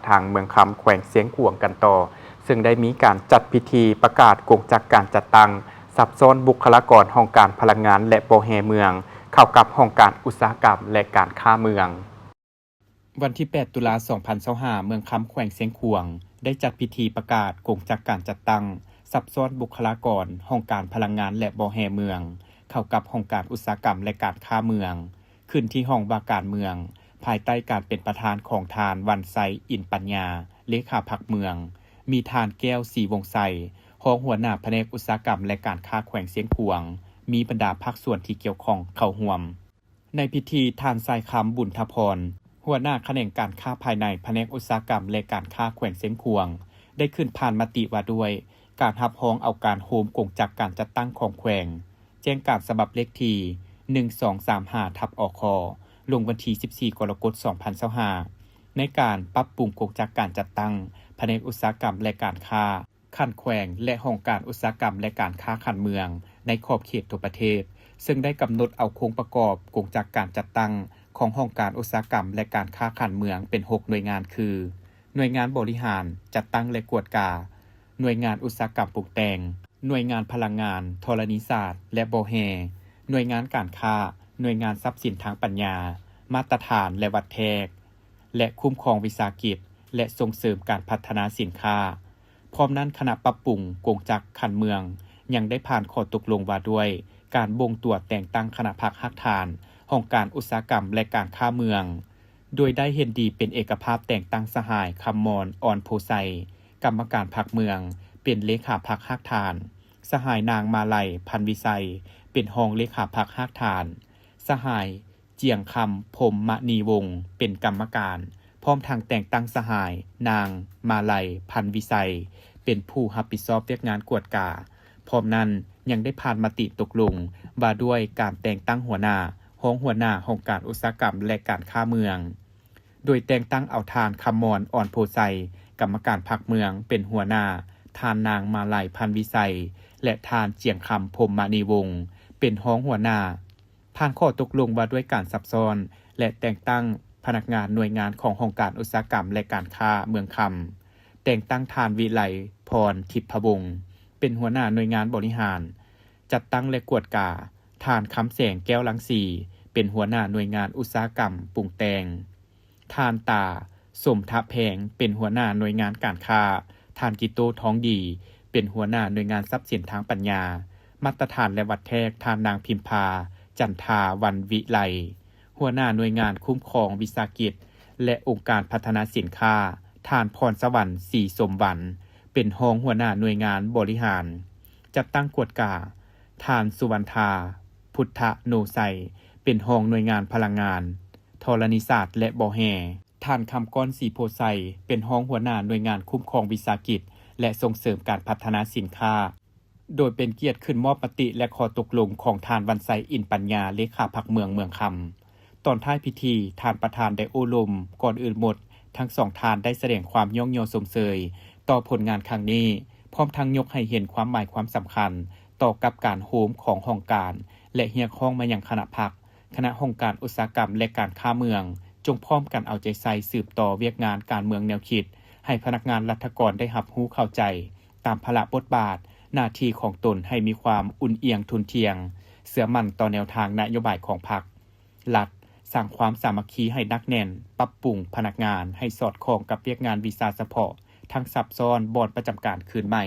ທາງເມືອງຄຳ ແຂວງຊຽງຂວາງກັນຕໍ່ ເຊິ່ງໄດ້ມີການຈັດພິທີປະກາດກົງຈັກການຈັດຕັ້ງ ສັບຊ້ອນບຸກຄະລາກອນຫ້ອງການພະລັງງານ ແລະ ບໍ່ແຮ່ເມືອງ ເຂົ້າກັບຫ້ອງການອຸດສາຫະກຳ ແລະ ການຄ້າເມືອງ. ວັນທີແປດ ຕຸລາ ສອງພັນຊາວຫ້າ ເມືອງຄຳ ແຂວງຊຽງຂວາງ ໄດ້ຈັດພິທີປະກາດກົງຈັກການຈັດຕັ້ງ ສັບຊ້ອນບຸກຄະລາກອນຫ້ອງການພະລັງງານ ແລະ ບໍ່ແຮ່ເມືອງ ເຂົ້າກັບຫ້ອງການອຸດສາຫະກຳ ແລະ ການຄ້າເມືອງ ຂຶ້ນທີ່ຫ້ອງວ່າການເມືອງ ພາຍໃຕ້ການເປັນປະທານຂອງທ່ານ ວັນໄຊ ອິນປັນຍາ ເລຂາພັກເມືອງ, ມີທ່ານ ແກ້ວ ສີວົງໄຊ ຮອງຫົວໜ້າພະແນກອຸດສາຫະກຳ ແລະ ການຄ້າແຂວງຊຽງຂວາງ, ມີບັນດາພາກສ່ວນທີ່ກ່ຽວຂ້ອງເຂົ້າຮ່ວມ. ໃນພິທີ, ທ່ານ ຊາຍຄຳ ບຸນທະພອນ ຫົວໜ້າຂະແໜງການຄ້າພາຍໃນ ພະແນກອຸດສາຫະກຳ ແລະ ການຄ້າແຂວງຊຽງຂວາງ ໄດ້ຂຶ້ນຜ່ານມະຕິວ່າດ້ວຍການຮັບຮອງເອົາການໂຮມກົງຈັກການຈັດຕັ້ງຂອງແຂວງ ແຈ້ງການສະບັບເລກທີ ໜຶ່ງສອງສາມຫ້າ ທັບ ອຄ ລົງວັນທີ ສິບສີ່ ກໍລະກົດ ສອງພັນຊາວຫ້າ ໃນການປັບປຸງກົງຈັກການຈັດຕັ້ງພະແນກອຸດສາຫະກຳ ແລະ ການຄ້າ ຂັ້ນແຂວງ ແລະ ຫ້ອງການອຸດສາຫະກຳ ແລະ ການຄ້າຂັ້ນເມືອງ ໃນຂອບເຂດທົ່ວປະເທດ, ເຊິ່ງໄດ້ກຳນົດເອົາໂຄງປະກອບກົງຈັກການຈັດຕັ້ງຂອງຫ້ອງການອຸດສາຫະກຳ ແລະ ການຄ້າຂັ້ນເມືອງເປັນຫົກໜ່ວຍງານຄື ໜ່ວຍງານບໍລິຫານ, ຈັດຕັ້ງ ແລະ ກວດກາ, ໜ່ວຍງານອຸດສາຫະກຳປຸງແຕ່ງ, ໜ່ວຍງານພະລັງງານ, ທໍລະນີສາດ ແລະ ບໍ່ແຮ່, ໜ່ວຍງານການຄ້າ, ໜ່ວຍງານຊັບສິນທາງປັນຍາ, ມາດຕະຖານ ແລະ ວັດແທກ ແລະ ຄຸ້ມຄອງວິສາຫະກິດ ແລະ ສົ່ງເສີມການພັດທະນາສິນຄ້າ. ພ້ອມນັ້ນ, ຄະນະປັບປຸງກົງຈັກຂັ້ນເມືອງ ຍັງໄດ້ຜ່ານຂໍ້ຕົກລົງວ່າດ້ວຍການບົ່ງຕົວແຕ່ງຕັ້ງຄະນະພັກຮາກຖານຫ້ອງການອຸດສາຫະກຳ ແລະ ການຄ້າເມືອງ, ໂດຍໄດ້ເຫັນດີເປັນເອກະພາບແຕ່ງຕັ້ງສະຫາຍ ຄຳມອນ ອອນໂພໄຊ ກຳມະການພັກເມືອງ ເປັນເລຂາພັກຮາກຖານ, ສະຫາຍ ນາງ ມາໄລ ພັນວິໄຊ ເປັນຮອງເລຂາພັກຮາກຖານ, ສະຫາຍ ຈຽງຄຳ ພົມມະນີວົງ ເປັນກຳມະການ, ພ້ອມທັງແຕ່ງຕັ້ງສະຫາຍ ນາງ ມາໄລ ພັນວິໄຊ ເປັນຜູ້ຮັບຜິດຊອບວຽກງານກວດກາ. ພ້ອມນັ້ນ, ຍັງໄດ້ຜ່ານມະຕິຕົກລົງວ່າດ້ວຍການແຕ່ງຕັ້ງຫົວໜ້າ, ຮອງຫົວໜ້າຫ້ອງການອຸດສາຫະກຳ ແລະ ການຄ້າເມືອງ, ໂດຍແຕ່ງຕັ້ງເອົາທ່ານ ຄຳມອນ ອອນໂພໄຊ ກຳມະການພັກເມືອງ ເປັນຫົວໜ້າ, ທ່ານ ນາງ ມາໄລ ພັນວິໄຊ ແລະ ທ່ານ ຈຽງຄຳ ພົມມະນີວົງ ເປັນຮອງຫົວໜ້າ. ຜ່ານຂໍ້ຕົກລົງວ່າດ້ວຍການຊັບຊ້ອນ ແລະ ແຕ່ງຕັ້ງພະນັກງານໜ່ວຍງານຂອງຫ້ອງການອຸດສາຫະກຳ ແລະ ການຄ້າເມືອງຄຳ, ແຕ່ງຕັ້ງທ່ານ ວິໄລພອນ ທິບພະວົງ ເປັນຫົວໜ້າໜ່ວຍງານບໍລິຫານ, ຈັດຕັ້ງ ແລະ ກວດກາ, ທ່ານ ຄຳແສງ ແກ້ວລັງສີ ເປັນຫົວໜ້າໜ່ວຍງານອຸດສາຫະກຳປຸງແຕ່ງ, ທ່ານ ຕາ ສົມທະແພງ ເປັນຫົວໜ້າໜ່ວຍງານການຄ້າ, ທ່ານ ກິໂຕ ທອງດີ ເປັນຫົວໜ້າໜ່ວຍງານຊັບສິນທາງປັນຍາ, ມາດຕະຖານ ແລະ ວັດແທກ, ທ່ານ ນາງ ພິມພາ ຈັນທາວັນວິໄລ ຫົວໜ້າໜ່ວຍງານຄຸ້ມຄອງວິສາຫະກິດ ແລະ ອົງການພັດທະນາສິນຄ້າ, ທ່ານ ພອນສະຫວັນ ສີສົມຫວັນ ເປັນຮອງຫົວໜ້າໜ່ວຍງານບໍລິຫານ, ຈັດຕັ້ງກວດກາ, ທ່ານ ສຸວັນທາ ພຸດທະໂນໄຊ ເປັນຮອງໜ່ວຍງານພະລັງງານ, ທໍລະນີສາດ ແລະ ບໍ່ແຮ່, ທ່ານ ຄຳກ້ອນ ສີໂພໄຊ ເປັນຮອງຫົວໜ້າໜ່ວຍງານຄຸ້ມຄອງວິສາຫະກິດ ແລະ ສົ່ງເສີມການພັດທະນາສິນຄ້າ. ໂດຍເປັນກຽດຂຶ້ນມອບມະຕິ ແລະ ຂໍ້ຕົກລົງຂອງທ່ານ ວັນໄຊ ອິນປັນຍາ ເລຂາພັກເມືອງເມືອງຄຳ. ຕອນທ້າຍພິທີ, ທ່ານປະທານໄດ້ໂອ້ລົມ, ກ່ອນອື່ນໝົດ, ທັງສອງທ່ານໄດ້ສະແດງຄວາມຍ້ອງຍໍຊົມເຊີຍຕໍ່ຜົນງານຄັ້ງນີ້, ພ້ອມທັງຍົກໃຫ້ເຫັນຄວາມໝາຍຄວາມສຳຄັນຕໍ່ກັບການໂຮມຂອງຫ້ອງການ ແລະ ຮຽກຮ້ອງມາຍັງຄະນະພັກ, ຄະນະຫ້ອງການອຸດສາຫະກຳ ແລະ ການຄ້າເມືອງ, ຈົ່ງພ້ອມກັນເອົາໃຈໃສ່ສືບຕໍ່ວຽກງານການເມືອງແນວຄິດ, ໃຫ້ພະນັກງານລັດຖະກອນໄດ້ຮັບຮູ້ເຂົ້າໃຈ ຕາມພາລະບົດບາດ, ໜ້າທີ່ຂອງຕົນໃຫ້ມີຄວາມອຸ່ນອຽງທຸ່ນທ່ຽງ, ເຊື່ອໝັ້ນຕໍ່ແນວທາງນະໂຍບາຍຂອງພັກ, ລັດ, ສ້າງຄວາມສາມັກຄີໃຫ້ໜັກແໜ້ນ, ປັບປຸງພະນັກງານໃຫ້ສອດຄ່ອງກັບວຽກງານວິຊາສະເພາະ, ທັງຊັບຊ້ອນບ່ອນປະຈຳການຄືນໃໝ່.